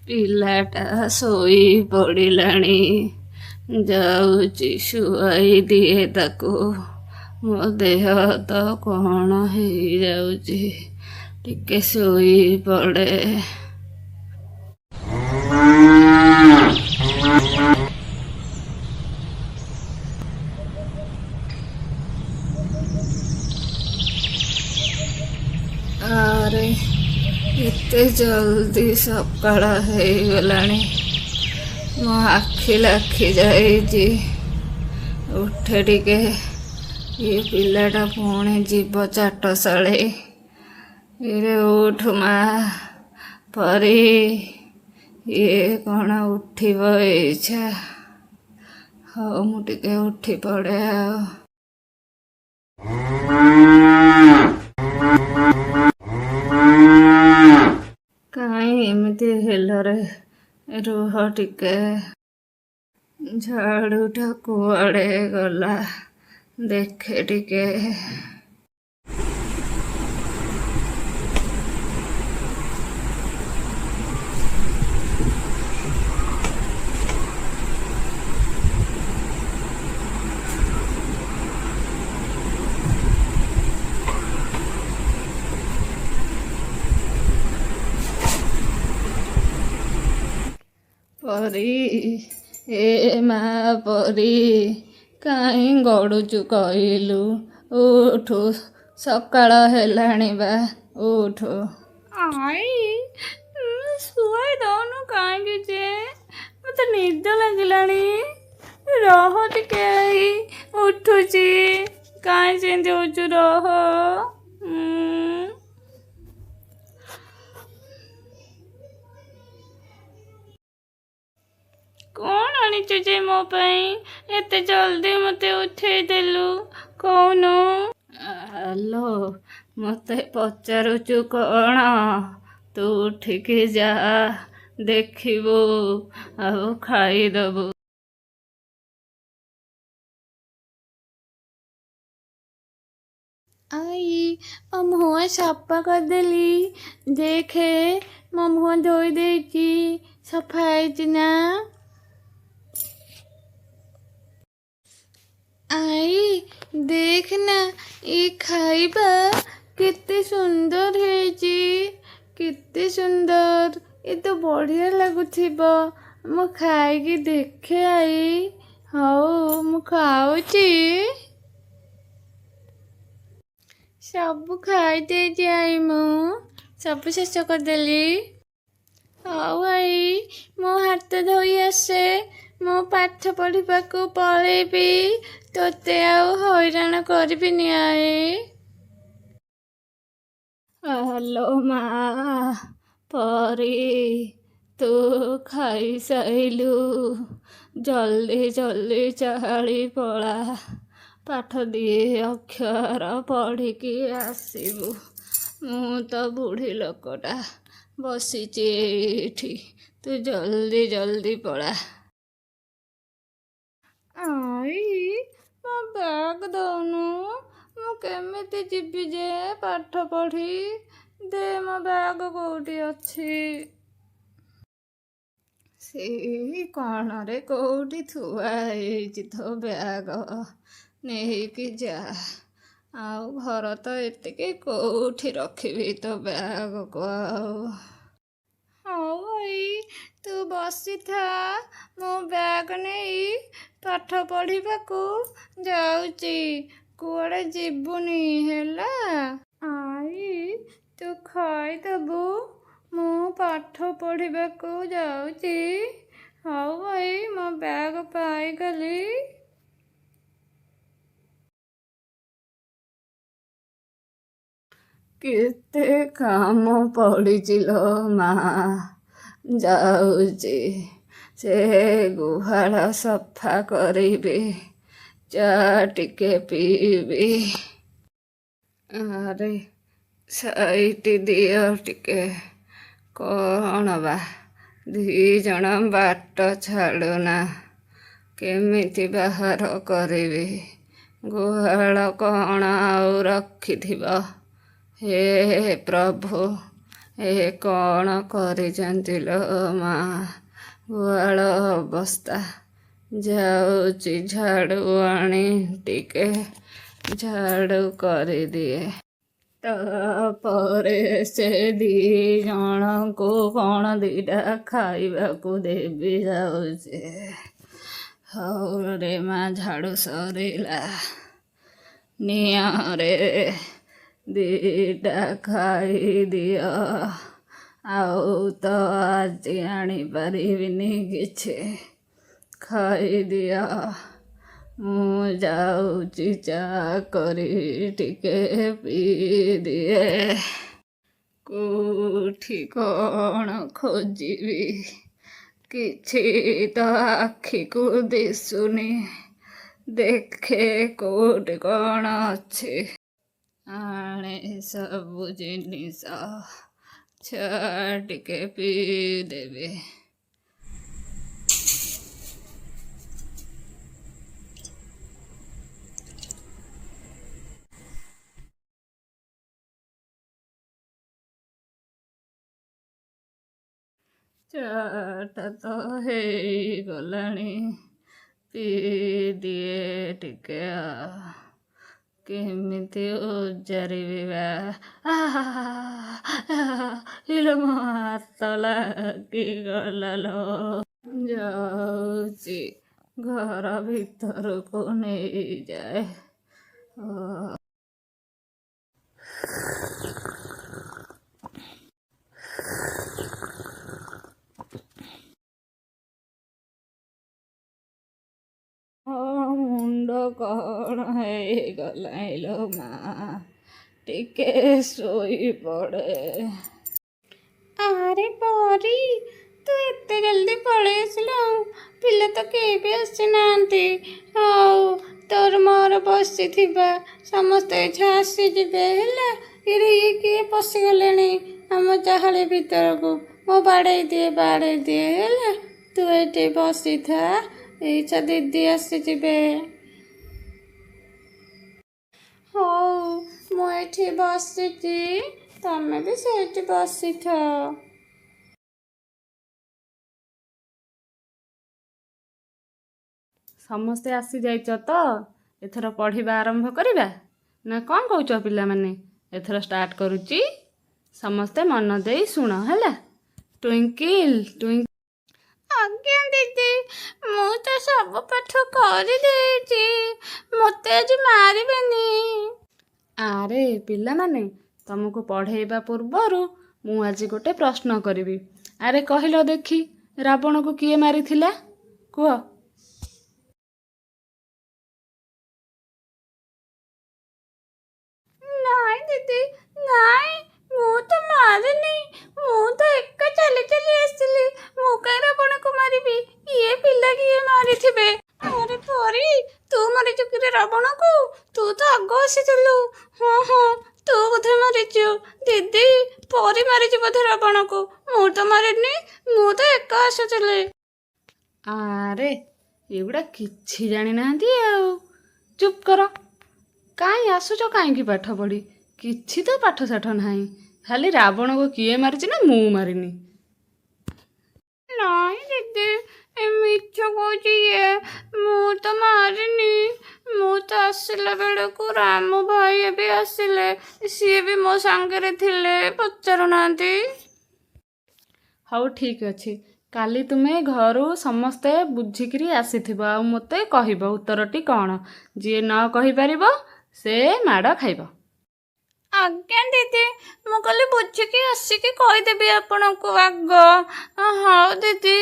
ପିଲାଟା ଶୋଇ ପଡ଼ିଲାଣି, ଯାଉଛି ଶୁଆଇ ଦିଏ ତାକୁ। ମୋ ଦେହ ତ କ'ଣ ହେଇଯାଉଛି, ଟିକେ ଶୋଇ ପଡ଼େ। ଆରେ, ଏତେ ଜଲ୍ଦି ସକାଳ ହେଇଗଲାଣି, ମୋ ଆଖି ଲାଖି ଯାଇଛି। ଉଠେ ଟିକେ। ଏ ପିଲାଟା ପୁଣି ଯିବ ଚାଟଶାଳୀ। ଇରେ ଉଠ ମା ପରି। ଇଏ କ'ଣ ଉଠିବ ଇଚ୍ଛା? ହଉ, ମୁଁ ଟିକେ ଉଠି ପଡ଼େ ଆଉ। କାହିଁ ଏମିତି ହେଲରେ? ରୁହ ଟିକେ, ଝାଡ଼ୁଟା କୁଆଡ଼େ ଗଲା ଦେଖେ ଟିକେ। ପରି, ଏ ମା ପରି, କାହିଁ ଗଡ଼ୁଛୁ କହିଲୁ? ଉଠୁ, ସକାଳ ହେଲାଣି ବା, ଉଠୁ। I, ଶୁଆଇ ଦଉନୁ କାହିଁକି ଯେ? ମୋତେ ନିଦ ଲାଗିଲାଣି। ରହ ଟିକେ I, ଉଠୁଛି। କାହିଁ ସେମିତି ହଉଛୁ? ରହ। କ'ଣ ଆଣିଛୁ ଯେ ମୋ ପାଇଁ? ଏତେ ଜଲ୍ଦି ମୋତେ ଉଠେଇ ଦେଲୁ, କହୁନୁ। ଆଲୋ, ମତେ ପଚାରୁଛୁ କ'ଣ? ତୁ ଉଠିକି ଯା, ଦେଖିବୁ ଆଉ ଖାଇଦବୁ। I, ମୋ ମୁହଁ ସଫା କରିଦେଲି। ଦେଖେ, ମୋ ମୁହଁ ଧୋଇ ଦେଇଛି, ସଫା ହେଇଛି ନା? I, ଦେଖ ନା, ଏ ଖାଇବା କେତେ ସୁନ୍ଦର ହେଇଛି, କେତେ ସୁନ୍ଦର! ଏ ତ ବଢ଼ିଆ ଲାଗୁଥିବ। ମୁଁ ଖାଇକି ଦେଖେ I. ହଉ, ମୁଁ ଖାଉଛି। ସବୁ ଖାଇଦେଇଛି I, ମୁଁ ସବୁ ଶେଷ କରିଦେଲି। ହଉ I, ମୁଁ ହାତ ଧୋଇ ଆସେ। ମୁଁ ପାଠ ପଢ଼ିବାକୁ ପଳେଇବି, ତୋତେ ଆଉ ହଇରାଣ କରିବିନି I. Hello ମା ପରି, ତୁ ଖାଇସାଇଲୁ? ଜଲ୍ଦି ଜଲ୍ଦି ଚାଳି ପଳା, ପାଠ ଦି ଅକ୍ଷର ପଢ଼ିକି ଆସିବୁ। ମୁଁ ତ ବୁଢ଼ୀ ଲୋକଟା, ବସିଛି ଏଇଠି। ତୁ ଜଲ୍ଦି ଜଲ୍ଦି ପଳା। I, ମୋ ବ୍ୟାଗ୍ ଦଉନୁ, ମୁଁ କେମିତି ଯିବି ଯେ ପାଠ ପଢ଼ି? ଦେ, ମୋ ବ୍ୟାଗ୍ କୋଉଠି ଅଛି? ସେଇ କଣରେ କୋଉଠି ଥୁଆ ହେଇଛି ତୋ ବ୍ୟାଗ, ନେଇକି ଯା। ଆଉ ଘର ତ ଏତିକି, କୋଉଠି ରଖିବି ତୋ ବ୍ୟାଗକୁ ଆଉ? ହଉ I, ତୁ ବସିଥା, ମୁଁ ବ୍ୟାଗ୍ ନେଇ ପାଠ ପଢ଼ିବାକୁ ଯାଉଛି। କୁଆଡ଼େ ଯିବୁନି ହେଲା। I, ତୁ ଖାଇଦେବୁ, ମୁଁ ପାଠ ପଢ଼ିବାକୁ ଯାଉଛି। ହଉ ଭାଇ, ମୋ ବ୍ୟାଗ୍ ପାଇଗଲି। କେତେ କାମ ପଡ଼ିଛି ଲୋ ମା। ଯାଉଛି, ସେ ଗୁହାଳ ସଫା କରିବି, ଚା ଟିକେ ପିଇବି। ଆରେ, ସାଇଟି ଦିଅ ଟିକେ। କ'ଣ ବା, ଦି ଜଣ ବାଟ ଛାଡ଼ୁନା, କେମିତି ବାହାର କରିବି? ଗୁହାଳ କ'ଣ ଆଉ ରଖିଥିବ? ହେ ପ୍ରଭୁ, ଏ କ'ଣ କରିଛନ୍ତି ଲୋ ମା, ଗୁହାଳ ଅବସ୍ଥା। ଯାଉଛି ଝାଡ଼ୁ ଆଣି ଟିକେ ଝାଡ଼ୁ କରିଦିଏ, ତାପରେ ସେ ଦି ଜଣଙ୍କୁ କ'ଣ ଦିଟା ଖାଇବାକୁ ଦେବି ଯାଉଛି। ହଉ ରେ ମା, ଝାଡ଼ୁ ସରିଲା, ନିଅରେ ଦିଟା ଖାଇଦିଅ। ଆଉ ତ ଆଜି ଆଣିପାରିବିନି କିଛି, ଖାଇଦିଅ। ମୁଁ ଯାଉଛି ଚା କରି ଟିକେ ପିଇଦିଏ। କୋଉଠି କ'ଣ ଖୋଜିବି, କିଛି ତ ଆଖିକୁ ଦିଶୁନି। ଦେଖେ କୋଉଠି କ'ଣ ଅଛି, ଆଣେ ସବୁ ଜିନିଷ, ଚା ଟିକେ ପିଇଦେବି। ଚାଟା ତ ହେଇଗଲାଣି, ପିଇଦିଏ ଟିକେ। କେମିତି ଓଜାରିବି ବା? ଇଲୋ ମୋ ହାତ ଲାଗିଗଲା ଲୋ। ଯାଉଛି ଘର ଭିତରକୁ ନେଇଯାଏ। ମୁଣ୍ଡ କ'ଣ ହେଇଗଲା ଲୋ ମା, ଟିକେ ଶୋଇପଡ଼େ। ଆରେ ପରୀ, ତୁ ଏତେ ଜଲ୍ଦି ପଳେଇ ଆସିଲୁ? ପିଲା ତ କେହି ବି ଆସିନାହାନ୍ତି। ହଉ, ତୋର ମୋର ବସିଥିବା, ସମସ୍ତେ ଏଇଠି ଆସିଯିବେ। ହେଲା ଇରେ, ଇଏ କିଏ ପଶିଗଲେଣି ଆମ ଚାହାଳି ଭିତରକୁ? ମୁଁ ବାଡ଼େଇ ଦିଏ, ବାଡ଼େଇ ଦିଏ। ହେଲା, ତୁ ଏଇଠି ବସିଥା, ଏଇଛା ଦିଦି ଆସିଯିବେ। ହଉ, ମୁଁ ଏଇଠି ବସିଛି, ତମେ ବି ସେଇଠି ବସିଥାଅ। ସମସ୍ତେ ଆସିଯାଇଛ ତ? ଏଥର ପଢ଼ିବା ଆରମ୍ଭ କରିବା ନା କ'ଣ କହୁଛ ପିଲାମାନେ? ଏଥର ଷ୍ଟାର୍ଟ କରୁଛି, ସମସ୍ତେ ମନ ଦେଇ ଶୁଣ। ହେଲା ଟ୍ୱିଙ୍କିଲ୍ ଟ୍ୱିଙ୍କିଲ୍। ଆଜ୍ଞା ଦିଦି, ମୁଁ ତ ସବୁ ପାଠ କରିଦେଇଛି, ମୋତେ ଆଜି ମାରିବେନି। ଆରେ ପିଲାମାନେ, ତମକୁ ପଢ଼େଇବା ପୂର୍ବରୁ ମୁଁ ଆଜି ଗୋଟେ ପ୍ରଶ୍ନ କରିବି। ଆରେ କହିଲ ଦେଖି, ରାବଣକୁ କିଏ ମାରିଥିଲା କୁହ? ନାଇଁ ଦିଦି ନାଇଁ, ମୁଁ ତ ମାରିନି। ମୁଁ ତ ଏକା ଚାଲି ଚାଲି ଆସିଲି, ମୁଁ କାଇଁ ରାବଣକୁ ମାରିବି? ଇଏ ପିଲା କିଏ ମାରିଥିବେ। ଆରେ ପରୀ, ତୁ ମାରିଛୁ କିରେ ରାବଣକୁ? ତୁ ତ ଆଗ ଆସିଥିଲୁ। ହଁ ହଁ, ତୁ ବୋଧେ ମାରିଛୁ। ଦିଦି, ପରୀ ମାରିଛି ବୋଧେ ରାବଣକୁ, ମୁଁ ତ ମାରିନି, ମୁଁ ତ ଏକା ଆସିଥିଲି। ଆରେ ଏଗୁଡ଼ା କିଛି ଜାଣିନାହାନ୍ତି ଆଉ। ଚୁପ୍ କର। କାହିଁ ଆସୁଛ କାହିଁକି ପାଠ ପଢ଼ି? କିଛି ତ ପାଠ ସାଠ ନାହିଁ, ଖାଲି ରାବଣକୁ କିଏ ମାରିଛି ନା ମୁଁ ମାରିନି। ନାଇଁ ଦିଦି, ଏ ମିଛ କହୁଛି ଇଏ, ମୁଁ ତ ମାରିନି। ମୁଁ ତ ଆସିଲା ବେଳକୁ ରାମୁ ଭାଇ ବି ଆସିଲେ, ସିଏ ବି ମୋ ସାଙ୍ଗରେ ଥିଲେ, ପଚାରୁନାହାନ୍ତି। ହଉ ଠିକ୍ ଅଛି, କାଲି ତୁମେ ଘରୁ ସମସ୍ତେ ବୁଝିକିରି ଆସିଥିବ ଆଉ ମୋତେ କହିବ ଉତ୍ତରଟି କ'ଣ। ଯିଏ ନ କହିପାରିବ ସେ ମାଡ଼ ଖାଇବ। ଆଜ୍ଞା ଦିଦି, ମୁଁ କାଲି ବୁଝିକି ଆସିକି କହିଦେବି ଆପଣଙ୍କୁ ଆଗ। ହଉ ଦିଦି।